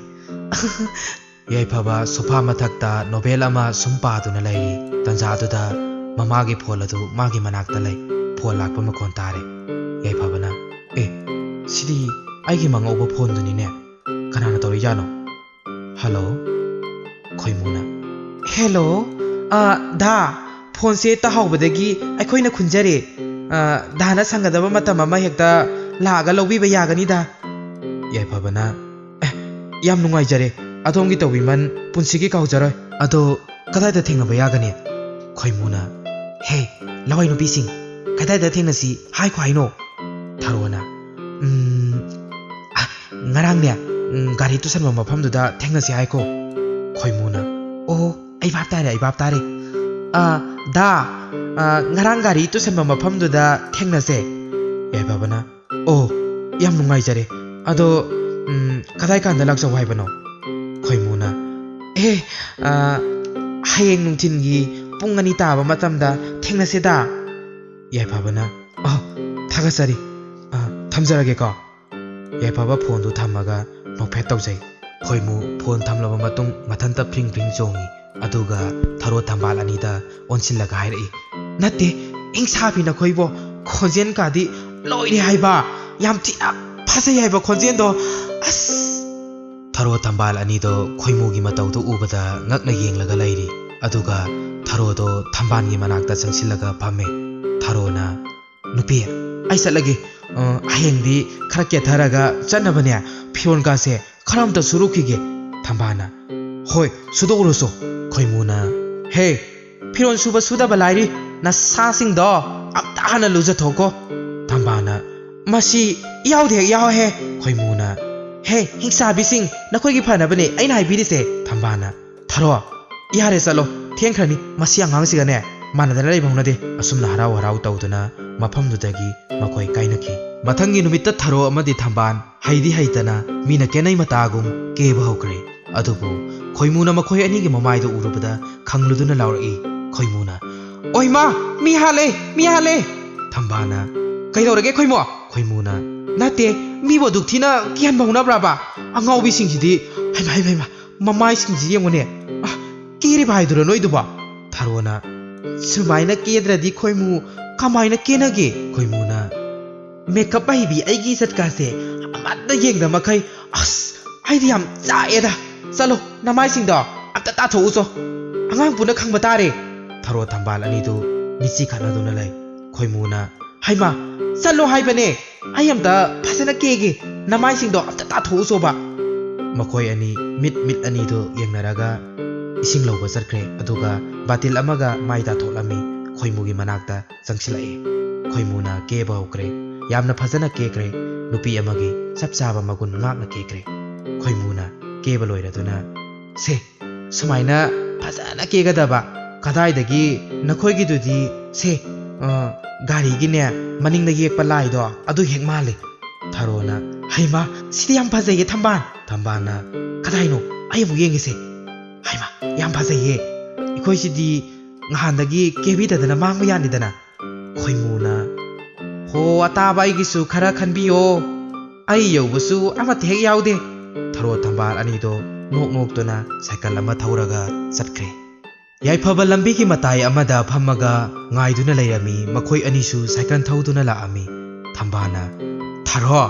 ꯌꯥꯏꯐꯕ ꯁꯣꯐꯥ ꯃꯊꯛꯇ ꯅꯣꯚꯦꯜ ꯑꯃ ꯁꯨꯝ ꯄꯥꯗꯨꯅ ꯂꯩꯔꯤ꯫ ꯇꯟꯖꯥꯗꯨꯗ ꯃꯃꯥꯒꯤ ꯐꯣꯟ ꯑꯗꯨ ꯃꯥꯒꯤ ꯃꯅꯥꯛꯇ ꯂꯩ꯫ ꯐꯣꯟ ꯂꯥꯛꯄ ꯃꯈꯣꯟ ꯇꯥꯔꯦ꯫ ꯌꯥꯏꯐꯕꯅ, "ꯑꯦ, ꯁꯤꯗꯤ ꯑꯩꯒꯤ ꯃꯉꯧꯕ ꯐꯣꯟꯗꯨꯅꯤꯅꯦ꯫ ꯀꯅꯥꯅ ꯇꯧꯔꯤꯖꯥꯠꯅꯣ?" "ꯍꯜꯂꯣ?" ꯈꯣꯏꯃꯨꯅ, "ꯍꯦꯜꯂꯣ, ꯑ, ꯗꯥ, ꯐꯣꯟꯁꯦ ꯇꯥꯍꯧꯕꯗꯒꯤ ꯑꯩꯈꯣꯏꯅ ꯈꯨꯟꯖꯔꯦ꯫ ꯑ, ꯗꯥꯅ ꯁꯪꯒꯗꯕ ꯃꯇꯝ ꯑꯃ ꯍꯦꯛꯇ ꯂꯥꯛꯑꯒ ꯂꯧꯕꯤꯕ ꯌꯥꯒꯅꯤꯗ꯫" ꯌꯥꯏꯐꯕꯅ, "ꯑꯦ, ꯌꯥꯝ ꯅꯨꯡꯉꯥꯏꯖꯔꯦ꯫ ꯑꯗꯣꯝꯒꯤ ꯇꯧꯕꯤꯃꯜ ꯄꯨꯟꯁꯤꯒꯤ ꯀꯥꯎꯖꯔꯣꯏ꯫ ꯑꯗꯣ ꯀꯗꯥꯏꯗ ꯊꯦꯡꯅꯕ ꯌꯥꯒꯅꯤ?" ꯈꯣꯏꯃꯨꯅ, "ꯍꯦ, ꯂꯋꯥꯏ ꯅꯨꯄꯤꯁꯤꯡ, ꯀꯗꯥꯏꯗ ꯊꯦꯡꯅꯁꯤ ꯍꯥꯏꯈꯣ ꯍꯥꯏꯅꯣ?" ꯊꯔꯣꯅ, "ꯎꯝ, ꯑ, ꯉꯔꯥꯡꯅꯦ, ꯎꯝ, ꯒꯥꯔꯤ ꯇꯨꯁꯟꯕ ꯃꯐꯝꯗꯨꯗ ꯊꯦꯡꯅꯁꯤ ꯍꯥꯏꯈꯣ꯫" ꯈꯣꯏꯃꯨꯅ, "ꯑꯣ, ꯑꯩ ꯚꯥꯞ ꯇꯥꯔꯦ, ꯑꯩ ꯚꯥꯞ ꯇꯥꯔꯦ꯫ ꯑ, ꯗꯥ, ꯑ, ꯉꯔꯥꯡ ꯒꯥꯔꯤ ꯇꯨꯁꯟꯕ ꯃꯐꯝꯗꯨꯗ ꯊꯦꯡꯅꯁꯦ꯫" ꯌꯥꯏꯐꯕꯅ, "ꯑꯣ, ꯌꯥꯝ ꯅꯨꯡꯉꯥꯏꯖꯔꯦ꯫ ꯑꯗꯣ, ꯎꯝ, ꯀꯗꯥꯏ ꯀꯥꯟꯗ ꯂꯥꯛꯆꯧ ꯍꯥꯏꯕꯅꯣ?" ꯈꯣꯏꯃꯨꯅ, "ꯑꯦ, ꯑ, ꯍꯌꯦꯡ ꯅꯨꯡꯊꯤꯟꯒꯤ ꯄꯨꯡ ꯑꯅꯤ ꯇꯥꯕ ꯃꯇꯝꯗ ꯊꯦꯡꯅꯁꯦꯗ꯫" ꯌꯥꯏꯐꯕꯅ, "ꯑ, ꯊꯥꯒꯠꯆꯔꯤ꯫ ꯑ, ꯊꯝꯖꯔꯒꯦꯀꯣ꯫" ꯌꯥꯏꯐꯕ ꯐꯣꯟꯗꯨ ꯊꯝꯃꯒ ꯅꯣꯛꯐꯦꯠ ꯇꯧꯖꯩ꯫ ꯈꯣꯏꯃꯨ ꯐꯣꯟ ꯊꯝꯂꯕ ꯃꯇꯨꯡ ꯃꯊꯟꯇ ꯐ꯭ꯔꯤꯡ ꯐ꯭ꯔꯤꯡ ꯆꯣꯡꯉꯤ꯫ ꯑꯗꯨꯒ ꯊꯔꯣ ꯊꯝꯕꯥꯜ ꯑꯅꯤꯗ ꯑꯣꯟꯁꯤꯜꯂꯒ ꯍꯥꯏꯔꯛꯏ, "ꯅꯠꯇꯦ, ꯏꯪꯁꯥꯕꯤ ꯅꯈꯣꯏꯕꯣ, ꯈꯣꯟꯖꯦꯜ ꯀꯥꯗꯤ ꯂꯣꯏꯔꯦ ꯍꯥꯏꯕ, ꯌꯥꯝ ꯊꯤꯅ ꯐꯖꯩ ꯍꯥꯏꯕ ꯈꯣꯟꯖꯦꯜꯗꯣ, ꯑꯁ!" ꯊꯔꯣ ꯊꯝꯕꯥꯜ ꯑꯅꯤꯗꯣ ꯈꯣꯏꯃꯨꯒꯤ ꯃꯇꯧꯗꯣ ꯎꯕꯗ ꯉꯛꯅ ꯌꯦꯡꯂꯒ ꯂꯩꯔꯤ꯫ ꯑꯗꯨꯒ ꯊꯔꯣꯗꯣ ꯊꯝꯕꯥꯜꯒꯤ ꯃꯅꯥꯛꯇ ꯆꯪꯁꯤꯜꯂꯒ ꯐꯝꯃꯦ꯫ ꯊꯔꯣꯅ, "ꯅꯨꯄꯤ, ꯑꯩ ꯆꯠꯂꯒꯦ꯫ ꯑ, ꯍꯌꯦꯡꯗꯤ ꯈꯔ ꯀꯦꯊꯔꯒ ꯆꯠꯅꯕꯅꯦ, ꯐꯤꯔꯣꯜꯒꯥꯁꯦ ꯈꯔ ꯑꯝꯇ ꯁꯨꯔꯨꯈꯤꯒꯦ꯫" ꯊꯝꯕꯥꯜꯅ, "ꯍꯣꯏ, ꯁꯨꯗꯣꯛꯎꯔꯣꯁꯨ꯫" ꯈꯣꯏꯃꯨꯅ, "ꯍꯦ, ꯐꯤꯔꯣꯜ ꯁꯨꯕ ꯁꯨꯗꯕ ꯂꯥꯏꯔꯤ, ꯅꯁꯥꯁꯤꯡꯗꯣ ꯑꯝꯇ ꯍꯥꯟꯅ ꯂꯨꯖꯊꯣꯛꯀꯣ꯫" ꯊꯝꯕꯥꯜꯅ, "ꯃꯁꯤ ꯌꯥꯎꯗꯦ ꯍꯦꯛ ꯌꯥꯎꯍꯦ꯫" ꯈꯣꯏꯃꯨꯅ, "ꯍꯦ, ꯍꯤꯡꯆꯥꯕꯤꯁꯤꯡ, ꯅꯈꯣꯏꯒꯤ ꯐꯅꯕꯅꯦ ꯑꯩꯅ ꯍꯥꯏꯕꯤꯔꯤꯁꯦ꯫" ꯊꯝꯕꯥꯜꯅ, "ꯊꯔꯣ, ꯌꯥꯔꯦ, ꯆꯠꯂꯣ, ꯊꯦꯡꯈ꯭ꯔꯅꯤ, ꯃꯁꯤ ꯑꯉꯥꯡꯁꯤꯒꯅꯦ ꯃꯥꯟꯅꯗꯅ ꯂꯩꯕ ꯍꯧꯅꯗꯦ꯫" ꯑꯁꯨꯝꯅ ꯍꯔꯥꯎ ꯍꯔꯥꯎ ꯇꯧꯗꯨꯅ ꯃꯐꯝꯗꯨꯗꯒꯤ ꯃꯈꯣꯏ ꯀꯥꯏꯅꯈꯤ꯫ ꯃꯊꯪꯒꯤ ꯅꯨꯃꯤꯠꯇ ꯊꯔꯣ ꯑꯃꯗꯤ ꯊꯝꯕꯥꯜ ꯍꯩꯗꯤ ꯍꯩꯇꯅ ꯃꯤꯅ ꯀꯦꯅꯩ ꯃꯇꯥꯒꯨꯝ ꯀꯦꯕ ꯍꯧꯈ꯭ꯔꯦ꯫ ꯑꯗꯨꯕꯨ ꯈꯣꯏꯃꯨꯅ ꯃꯈꯣꯏ ꯑꯅꯤꯒꯤ ꯃꯃꯥꯏꯗꯨ ꯎꯔꯨꯕꯗ ꯈꯪꯂꯨꯗꯨꯅ ꯂꯥꯎꯔꯛꯏ꯫ ꯈꯣꯏꯃꯨꯅ, "ꯑꯣꯏ ꯃꯥ, ꯃꯤ ꯍꯥꯠꯂꯦ, ꯃꯤ ꯍꯥꯠꯂꯦ!" ꯊꯝꯕꯥꯜꯅ, "ꯀꯩꯗꯧꯔꯒꯦ ꯈꯣꯏꯃꯨ?" ꯈꯣꯏꯃꯨꯅ, "ꯅꯠꯇꯦ, ꯃꯤꯕꯨ ꯑꯗꯨꯛ ꯊꯤꯅ ꯀꯤꯍꯟꯕ ꯍꯧꯅꯕ꯭ꯔꯕ? ꯑꯉꯥꯎꯕꯤꯁꯤꯡꯁꯤꯗꯤ, ꯍꯩꯃ, ꯍꯩꯃ, ꯍꯩꯃ, ꯃꯃꯥꯏꯁꯤꯡꯁꯤ ꯌꯦꯡꯉꯨꯅꯦ꯫ ꯑ, ꯀꯦꯔꯤꯕ ꯍꯥꯏꯗꯨꯔ ꯅꯣꯏꯗꯨꯕꯣ?" ꯊꯔꯣꯅ, "ꯁꯨꯃꯥꯏꯅ ꯀꯦꯗ꯭ꯔꯗꯤ ꯈꯣꯏꯃꯨ ꯀꯃꯥꯏꯅ ꯀꯦꯅꯒꯦ?" ꯈꯣꯏꯃꯨꯅ, "ꯃꯦꯀꯞ ꯍꯩꯕꯤ ꯑꯩꯒꯤ ꯏꯖꯠꯀꯥꯁꯦ ꯑꯃꯠꯇ ꯌꯦꯡꯗ ꯃꯈꯩ, ꯑꯁ, ꯑꯩꯗꯤ ꯌꯥꯝ ꯆꯥꯛꯑꯦꯗ꯫ ꯆꯠꯂꯣ, ꯅꯃꯥꯏꯁꯤꯡꯗꯣ ꯑꯝꯇ ꯇꯥꯊꯣꯛꯎꯆꯣ꯫ ꯑꯉꯥꯡ ꯄꯨꯟꯅ ꯈꯪꯕ ꯇꯥꯔꯦ꯫" ꯊꯔꯣ ꯊꯝꯕꯥꯜ ꯑꯅꯤꯗꯨ ꯃꯤꯠꯁꯤ ꯈꯠꯅꯗꯨꯅ ꯂꯩ꯫ ꯈꯣꯏꯃꯨꯅ, "ꯍꯩꯃꯥ, ꯆꯠꯂꯣ ꯍꯥꯏꯕꯅꯦ꯫ ꯑꯩ ꯑꯝꯇ ꯐꯖꯅ ꯀꯦꯒꯦ꯫ ꯅꯃꯥꯏꯁꯤꯡꯗꯣ ꯑꯝꯇ ꯇꯥꯊꯣꯛꯎꯆꯣꯕ꯫" ꯃꯈꯣꯏ ꯑꯅꯤ ꯃꯤꯠ ꯃꯤꯠ ꯑꯅꯤꯗꯨ ꯌꯦꯡꯅꯔꯒ ꯏꯁꯤꯡ ꯂꯧꯕ ꯆꯠꯈ꯭ꯔꯦ꯫ ꯑꯗꯨꯒ ꯕꯥꯇꯤꯜ ꯑꯃꯒ ꯃꯥꯏ ꯇꯥꯊꯣꯛꯂꯝꯃꯤ꯫ ꯈꯣꯏꯃꯨꯒꯤ ꯃꯅꯥꯛꯇ ꯆꯪꯁꯤꯜꯂꯛꯏ꯫ ꯈꯣꯏꯃꯨꯅ ꯀꯦꯕ ꯍꯧꯈ꯭ꯔꯦ꯫ ꯌꯥꯝꯅ ꯐꯖꯅ ꯀꯦꯈ꯭ꯔꯦ꯫ ꯅꯨꯄꯤ ꯑꯃꯒꯤ ꯆꯞ ꯆꯥꯕ ꯃꯒꯨꯟ ꯉꯥꯛꯅ ꯀꯦꯈ꯭ꯔꯦ꯫ ꯈꯣꯏꯃꯨꯅ ꯀꯦꯕ ꯂꯣꯏꯔꯗꯨꯅ, "ꯁꯦ, ꯁꯨꯃꯥꯏꯅ ꯐꯖꯅ ꯀꯦꯒꯗꯕ꯫ ꯀꯗꯥꯏꯗꯒꯤ ꯅꯈꯣꯏꯒꯤꯗꯨꯗꯤ, ꯁꯦ, ꯑ, ꯒꯥꯔꯤꯒꯤꯅꯦ, ꯃꯅꯤꯡꯗ ꯌꯦꯛꯄ ꯂꯥꯏꯗꯣ ꯑꯗꯨ ꯍꯦꯛ ꯃꯥꯜꯂꯤ꯫" ꯊꯔꯣꯅ, "ꯍꯩꯃꯥ, ꯁꯤꯗꯤ ꯌꯥꯝ ꯐꯖꯩꯌꯦ ꯊꯝꯕꯥꯜ꯫" ꯊꯝꯕꯥꯜꯅ, "ꯀꯗꯥꯏꯅꯣ? ꯑꯩ ꯑꯃꯨꯛ ꯌꯦꯡꯒꯦꯁꯦ꯫ ꯍꯩꯃꯥ, ꯌꯥꯝ ꯐꯖꯩꯌꯦ꯫ ꯑꯩꯈꯣꯏꯁꯤꯗꯤ ꯅꯍꯥꯟꯗꯒꯤ ꯀꯦꯕꯤꯗꯗꯅ ꯃꯥꯡꯕ ꯌꯥꯅꯤꯗꯅ꯫" ꯈꯣꯏꯃꯨꯅ, "ꯍꯣ, ꯑꯇꯥꯕ ꯑꯩꯒꯤꯁꯨ ꯈꯔ ꯈꯟꯕꯤꯌꯣ꯫ ꯑꯩ ꯌꯧꯕꯁꯨ ꯑꯃꯠꯇ ꯍꯦꯛ ꯌꯥꯎꯗꯦ꯫" ꯊꯔꯣ ꯊꯝꯕꯥꯜ ꯑꯅꯤꯗꯣ ꯅꯣꯛ ꯅꯣꯛꯇꯨꯅ ꯁꯥꯏꯀꯜ ꯑꯃ ꯊꯧꯔꯒ ꯆꯠꯈ꯭ꯔꯦ꯫ ꯌꯥꯏꯐꯕ ꯂꯝꯕꯤꯒꯤ ꯃꯇꯥꯏ ꯑꯃꯗ ꯐꯝꯃꯒ ꯉꯥꯏꯗꯨꯅ ꯂꯩꯔꯝꯃꯤ꯫ ꯃꯈꯣꯏ ꯑꯅꯤꯁꯨ ꯁꯥꯏꯀꯜ ꯊꯧꯗꯨꯅ ꯂꯥꯛꯑꯝꯃꯤ꯫ ꯊꯝꯕꯥꯜꯅ, "ꯊꯔꯣ,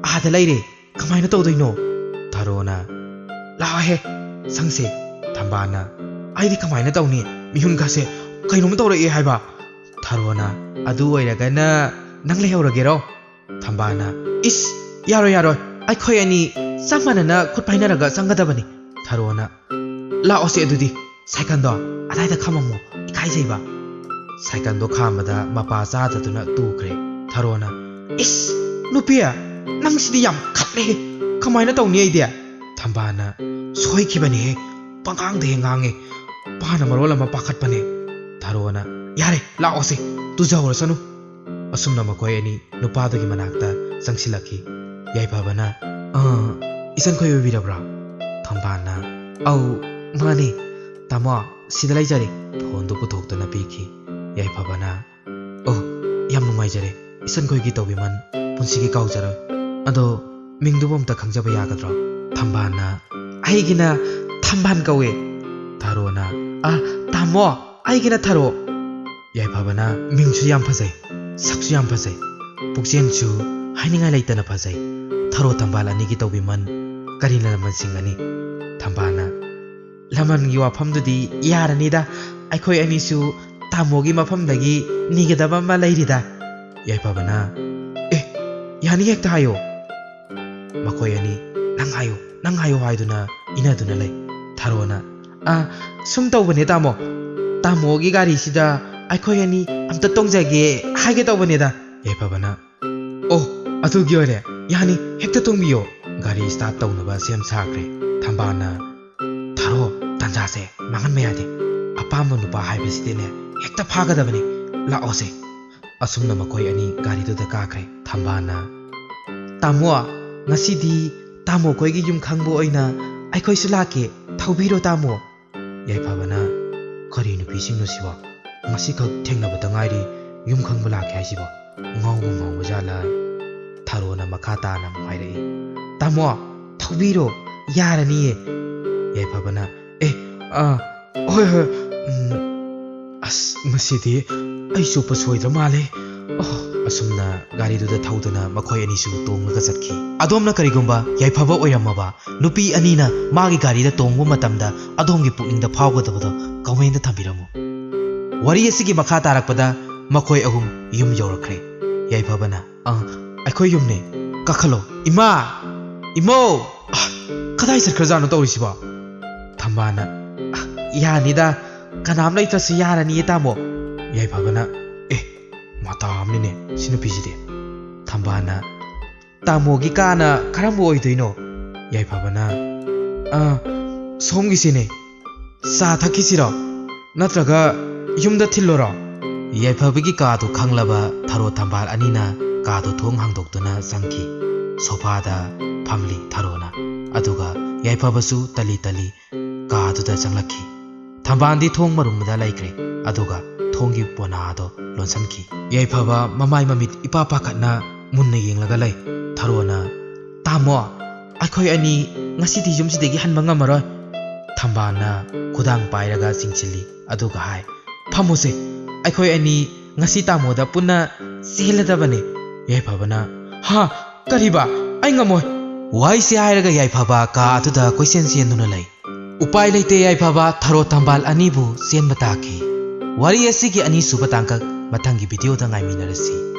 ꯑꯥꯗ ꯂꯩꯔꯦ꯫ ꯀꯃꯥꯏꯅ ꯇꯧꯗꯣꯏꯅꯣ?" ꯊꯔꯣꯅ, "ꯂꯥꯛꯑꯣꯍꯦ, ꯁꯪꯁꯦ꯫" ꯊꯝꯕꯥꯜꯅ, "ꯑꯩꯗꯤ ꯀꯃꯥꯏꯅ ꯇꯧꯅꯤ? ꯃꯤꯍꯨꯟꯒꯁꯦ ꯀꯩꯅꯣꯝ ꯇꯧꯔꯛꯑꯦ ꯍꯥꯏꯕ꯫" ꯊꯔꯣꯅ, "ꯑꯗꯨ ꯑꯣꯏꯔꯒꯅ ꯅꯪ ꯂꯩꯍꯧꯔꯒꯦꯔꯣ?" ꯊꯝꯕꯥꯜꯅ, "ꯏꯁ, ꯌꯥꯔꯣꯏ, ꯌꯥꯔꯣꯏ, ꯑꯩꯈꯣꯏ ꯑꯅꯤ ꯆꯞ ꯃꯥꯟꯅꯅ ꯈꯨꯠ ꯄꯥꯏꯅꯔꯒ ꯆꯪꯒꯗꯕꯅꯤ꯫ ꯊꯔꯣꯅ, "ꯂꯥꯛꯑꯣꯁꯦ ꯑꯗꯨꯗꯤ, ꯁꯥꯏꯀꯜꯗꯣ ꯑꯗꯥꯏꯗ ꯈꯥꯝꯃꯝꯃꯣ, ꯏꯀꯥꯏꯖꯩꯕ"꯫ ꯁꯥꯏꯀꯜꯗꯣ ꯈꯥꯝꯕꯗ ꯃꯄꯥ ꯆꯥꯗꯗꯨꯅ ꯇꯨꯈ꯭ꯔꯦ꯫ ꯊꯔꯣꯅ, "ꯏꯁ, ꯅꯨꯄꯤ, ꯅꯪꯁꯤꯗꯤ ꯌꯥꯝ ꯈꯠꯂꯦ, ꯀꯃꯥꯏꯅ ꯇꯧꯅꯤ ꯑꯩꯗꯤ?" ꯊꯝꯕꯥꯜꯅ, "ꯁꯣꯏꯈꯤꯕꯅꯦꯍꯦ, ꯄꯉꯥꯡꯗ ꯍꯦꯛ ꯉꯥꯡꯉꯦ, ꯄꯥꯅ ꯃꯔꯣꯜ ꯑꯃ ꯄꯥꯈꯠꯄꯅꯦ"꯫ ꯊꯔꯣꯅ, "ꯌꯥꯔꯦ, ꯂꯥꯛꯑꯣꯁꯦ, ꯇꯨꯖꯍꯧꯔꯁꯅꯨ"꯫ ꯑꯁꯨꯝꯅ ꯃꯈꯣꯏ ꯑꯅꯤ ꯅꯨꯄꯥꯗꯨꯒꯤ ꯃꯅꯥꯛꯇ ꯆꯪꯁꯤꯜꯂꯛꯈꯤ꯫ ꯌꯥꯏꯐꯕꯅ, "ꯑꯥ, ꯏꯆꯟꯈꯣꯏ ꯑꯣꯏꯕꯤꯔꯕ꯭ꯔꯥ?" ꯊꯝꯕꯥꯜꯅ, "ꯑꯧ, ꯃꯥꯅꯦ꯫ ꯇꯥꯃꯣ, ꯁꯤꯗ ꯂꯩꯖꯔꯦ"꯫ ꯐꯣꯟꯗꯨ ꯄꯨꯊꯣꯛꯇꯨꯅ ꯄꯤꯈꯤ꯫ ꯌꯥꯏꯐꯕꯅ, "ꯑꯣ, ꯌꯥꯝ ꯅꯨꯡꯉꯥꯏꯖꯔꯦ, ꯏꯆꯟꯈꯣꯏꯒꯤ ꯇꯧꯕꯤꯃꯜ ꯄꯨꯟꯁꯤꯒꯤ ꯀꯥꯎꯖꯔꯣꯏ꯫ ꯑꯗꯣ ꯃꯤꯡꯗꯨꯕꯨ ꯑꯝꯇ ꯈꯪꯖꯕ ꯌꯥꯒꯗ꯭ꯔꯣ?" ꯊꯝꯕꯥꯜꯅ, "ꯑꯩꯒꯤꯅ ꯊꯝꯕꯥꯜ ꯀꯧꯋꯦ"꯫ ꯊꯔꯣꯅ, "ꯑ, ꯇꯥꯃꯣ, ꯑꯩꯒꯤꯅ ꯊꯔꯣ"꯫ ꯌꯥꯏꯐꯕꯅ, "ꯃꯤꯡꯁꯨ ꯌꯥꯝ ꯐꯖꯩ, ꯁꯛꯁꯨ ꯌꯥꯝ ꯐꯖꯩ, ꯄꯨꯛꯆꯦꯜꯁꯨ ꯍꯥꯏꯅꯤꯡꯉꯥꯏ ꯂꯩꯇꯅ ꯐꯖꯩ꯫ ꯊꯔꯣ ꯊꯝꯕꯥꯜ ꯑꯅꯤꯒꯤ ꯇꯧꯕꯤꯃꯜ ꯀꯔꯤꯅ ꯂꯃꯟ ꯁꯤꯡꯒꯅꯤ?" ꯊꯝꯕꯥꯜꯅ, "ꯂꯃꯟꯒꯤ ꯋꯥꯐꯝꯗꯨꯗꯤ ꯌꯥꯔꯅꯤꯗ, ꯑꯩꯈꯣꯏ ꯑꯅꯤꯁꯨ ꯇꯥꯃꯣꯒꯤ ꯃꯐꯝꯗꯒꯤ ꯅꯤꯒꯗꯕ ꯑꯃ ꯂꯩꯔꯤꯗ"꯫ ꯌꯥꯏꯐꯕꯅ, "ꯑꯦ, ꯌꯥꯅꯤ, ꯍꯦꯛꯇ ꯍꯥꯏꯌꯣ"꯫ ꯃꯈꯣꯏ ꯑꯅꯤ "ꯅꯪ ꯍꯥꯏꯌꯨ, ꯅꯪ ꯍꯥꯏꯌꯨ" ꯍꯥꯏꯗꯨꯅ ꯏꯅꯗꯨꯅ ꯂꯩ꯫ ꯊꯔꯣꯅ, "ꯑ, ꯁꯨꯝ ꯇꯧꯕꯅꯦ ꯇꯥꯃꯣ, ꯇꯥꯃꯣꯒꯤ ꯒꯥꯔꯤꯁꯤꯗ ꯑꯩꯈꯣꯏ ꯑꯅꯤ ꯑꯝꯇ ꯇꯣꯡꯖꯒꯦ ꯍꯥꯏꯒꯦ ꯇꯧꯕꯅꯦꯗ"꯫ ꯌꯥꯏꯐꯕꯅ, "ꯑꯣ, ꯑꯗꯨꯒꯤ ꯑꯣꯏꯔꯦ, ꯌꯥꯅꯤ, ꯍꯦꯛꯇ ꯇꯣꯡꯕꯤꯌꯣ"꯫ ꯒꯥꯔꯤ start ꯇꯧꯅꯕ ꯁꯦꯝ ꯁꯥꯈ꯭ꯔꯦ꯫ ꯊꯝꯕꯥꯜꯅ, "ꯊꯔꯣ, ꯇꯥꯟꯖꯥꯁꯦ ꯃꯥꯡꯍꯟꯕ ꯌꯥꯗꯦ, ꯑꯄꯥꯝꯕ ꯅꯨꯄꯥ ꯍꯥꯏꯕꯁꯤꯗꯤꯅꯦ ꯍꯦꯛꯇ ꯐꯥꯒꯗꯕꯅꯤ, ꯂꯥꯛꯑꯣꯁꯦ"꯫ ꯑꯁꯨꯝꯅ ꯃꯈꯣꯏ ꯑꯅꯤ ꯒꯥꯔꯤꯗꯨꯗ ꯀꯥꯈ꯭ꯔꯦ꯫ ꯊꯝꯕꯥꯜꯅ, "ꯇꯥꯃꯣ, ꯉꯁꯤꯗꯤ ꯇꯥꯃꯣ ꯈꯣꯏꯒꯤ ꯌꯨꯝ ꯈꯪꯕ ꯑꯣꯏꯅ ꯑꯩꯈꯣꯏꯁꯨ ꯂꯥꯛꯀꯦ, ꯊꯧꯕꯤꯔꯣ ꯇꯥꯃꯣ"꯫ ꯌꯥꯏꯐꯕꯅ, "ꯀꯔꯤ ꯅꯨꯄꯤꯁꯤꯡꯅꯣ ꯁꯤꯕꯣ? ꯉꯁꯤꯈꯛ ꯊꯦꯡꯅꯕꯗ ꯉꯥꯏꯔꯤ, ꯌꯨꯝ ꯈꯪꯕ ꯂꯥꯛꯀꯦ ꯍꯥꯏꯁꯤꯕꯣ? ꯉꯥꯎꯕ ꯉꯥꯎꯕ ꯖꯥꯠꯂ?" ꯊꯔꯣꯅ ꯃꯈꯥ ꯇꯥꯅ ꯑꯃꯨꯛ ꯍꯥꯏꯔꯛꯏ, "ꯇꯥꯃꯣ, ꯊꯧꯕꯤꯔꯣ, ꯌꯥꯔꯅꯤꯌꯦ"꯫ ꯌꯥꯏꯐꯕꯅ, "ꯑꯦ, ꯑꯥ, ꯍꯣꯏ, ꯍꯣꯏ, ꯎꯝ, ꯑꯁ, ꯉꯁꯤꯗꯤ ꯑꯩ ꯆꯣꯞꯄ ꯁꯣꯏꯗ꯭ꯔ ꯃꯥꯜꯂꯦ꯫ ꯑꯣ"꯫ ꯑꯁꯨꯝꯅ ꯒꯥꯔꯤꯗꯨꯗ ꯊꯧꯗꯨꯅ ꯃꯈꯣꯏ ꯑꯅꯤꯁꯨ ꯇꯣꯡꯂꯒ ꯆꯠꯈꯤ꯫ ꯑꯗꯣꯝꯅ ꯀꯔꯤꯒꯨꯝꯕ ꯌꯥꯏꯐꯕ ꯑꯣꯏꯔꯝꯃꯕ ꯅꯨꯄꯤ ꯑꯅꯤꯅ ꯃꯥꯒꯤ ꯒꯥꯔꯤꯗ ꯇꯣꯡꯕ ꯃꯇꯝꯗ ꯑꯗꯣꯝꯒꯤ ꯄꯨꯛꯅꯤꯡꯗ ꯐꯥꯎꯒꯗꯕꯗꯣ comment ꯊꯝꯕꯤꯔꯝꯃꯨ꯫ ꯋꯥꯔꯤ ꯑꯁꯤꯒꯤ ꯃꯈꯥ ꯇꯥꯔꯛꯄꯗ ꯃꯈꯣꯏ ꯑꯍꯨꯝ ꯌꯨꯝ ꯌꯧꯔꯛꯈ꯭ꯔꯦ꯫ ꯌꯥꯏꯐꯕꯅ, "ꯑ, ꯑꯩꯈꯣꯏ ꯌꯨꯝꯅꯦ, ꯀꯥꯈꯠꯂꯣ꯫ ꯏꯃꯥ!" "ꯏꯃꯧ! ꯑ, ꯀꯗꯥꯏ ꯆꯠꯈ꯭ꯔꯖꯥꯠꯅꯣ ꯇꯧꯔꯤꯁꯤꯕꯣ?" ꯊꯝꯕꯥꯜꯅ, "ꯑ, ꯌꯥꯅꯤꯗ, ꯀꯅꯥꯝ ꯂꯩꯇ꯭ꯔꯁꯨ ꯌꯥꯔꯅꯤꯌꯦ ꯇꯥꯃꯣ꯫" ꯌꯥꯏꯐꯕꯅ, "ꯑꯦ, ꯃꯇꯥ ꯑꯃꯅꯤꯅꯦ ꯁꯤ ꯅꯨꯄꯤꯁꯤꯗꯤ꯫" ꯊꯝꯕꯥꯜꯅ, "ꯇꯥꯃꯣꯒꯤ ꯀꯥꯅ ꯀꯔꯝꯕ ꯑꯣꯏꯗꯣꯏꯅꯣ?" ꯌꯥꯏꯐꯕꯅ, "ꯑ, ꯁꯣꯝꯒꯤꯁꯤꯅꯦ꯫ ꯆꯥ ꯊꯛꯈꯤꯁꯤꯔꯣ? ꯅꯠꯇ꯭ꯔꯒ ꯌꯨꯝꯗ ꯊꯤꯜꯂꯨꯔꯣ?" ꯌꯥꯏꯐꯕꯒꯤ ꯀꯥꯗꯨ ꯈꯪꯂꯕ ꯊꯔꯣ ꯊꯝꯕꯥꯜ ꯑꯅꯤꯅ ꯀꯥꯗꯨ ꯊꯣꯡ ꯍꯥꯡꯗꯣꯛꯇꯨꯅ ꯆꯪꯈꯤ꯫ ꯁꯣꯐꯥꯗ ꯐꯝꯂꯤ ꯊꯔꯣꯅ꯫ ꯑꯗꯨꯒ ꯌꯥꯏꯐꯕꯁꯨ ꯇꯂꯤ ꯇꯂꯤ ꯀꯥꯗꯨꯗ ꯆꯪꯂꯛꯈꯤ꯫ ꯊꯝꯕꯥꯜꯗꯤ ꯊꯣꯡ ꯃꯔꯨꯝꯗ ꯂꯩꯈ꯭ꯔꯦ꯫ ꯑꯗꯨꯒ ꯊꯣꯡꯒꯤ ꯄꯣꯅꯥꯗꯣ ꯂꯣꯟꯁꯤꯟꯈꯤ꯫ ꯌꯥꯏꯐꯕ ꯃꯃꯥꯏ ꯃꯃꯤꯠ ꯏꯄꯥ ꯄꯥꯈꯠꯅ ꯃꯨꯟꯅ ꯌꯦꯡꯂꯒ ꯂꯩ꯫ ꯊꯔꯣꯅ, "ꯇꯥꯃꯣ, ꯑꯩꯈꯣꯏ ꯑꯅꯤ ꯉꯁꯤꯗꯤ ꯌꯨꯝꯁꯤꯗꯒꯤ ꯍꯟꯕ ꯉꯝꯃꯔꯣꯏ꯫" ꯊꯝꯕꯥꯜꯅ ꯈꯨꯗꯥꯡ ꯄꯥꯏꯔꯒ ꯆꯤꯡꯁꯤꯜꯂꯤ꯫ ꯑꯗꯨꯒ ꯍꯥꯏ, "ꯐꯝꯃꯨꯁꯦ, ꯑꯩꯈꯣꯏ ꯑꯅꯤ ꯉꯁꯤ ꯇꯥꯃꯣꯗ ꯄꯨꯟꯅ ꯆꯦꯜꯂꯗꯕꯅꯦ꯫" ꯌꯥꯏꯐꯕꯅ, "ꯍꯥ? ꯀꯔꯤꯕ? ꯑꯩ ꯉꯝꯃꯣꯏ꯫" ꯋꯥꯍꯩꯁꯦ ꯍꯥꯏꯔꯒ ꯌꯥꯏꯐꯕ ꯀꯥ ꯑꯗꯨꯗ ꯀꯣꯏꯆꯦꯟ ꯆꯦꯟꯗꯨꯅ ꯂꯩ꯫ ꯎꯄꯥꯏ ꯂꯩꯇꯦ ꯌꯥꯏꯐꯕ ꯊꯔꯣ ꯊꯝꯕꯥꯜ ꯑꯅꯤꯕꯨ ꯆꯦꯟꯕ ꯇꯥꯈꯤ꯫ ꯋꯥꯔꯤ ꯑꯁꯤꯒꯤ ꯑꯅꯤꯁꯨꯕ ꯇꯥꯡꯀꯛ ꯃꯊꯪꯒꯤ ꯚꯤꯗꯤꯑꯣꯗ ꯉꯥꯏꯃꯤꯟꯅꯔꯁꯤ꯫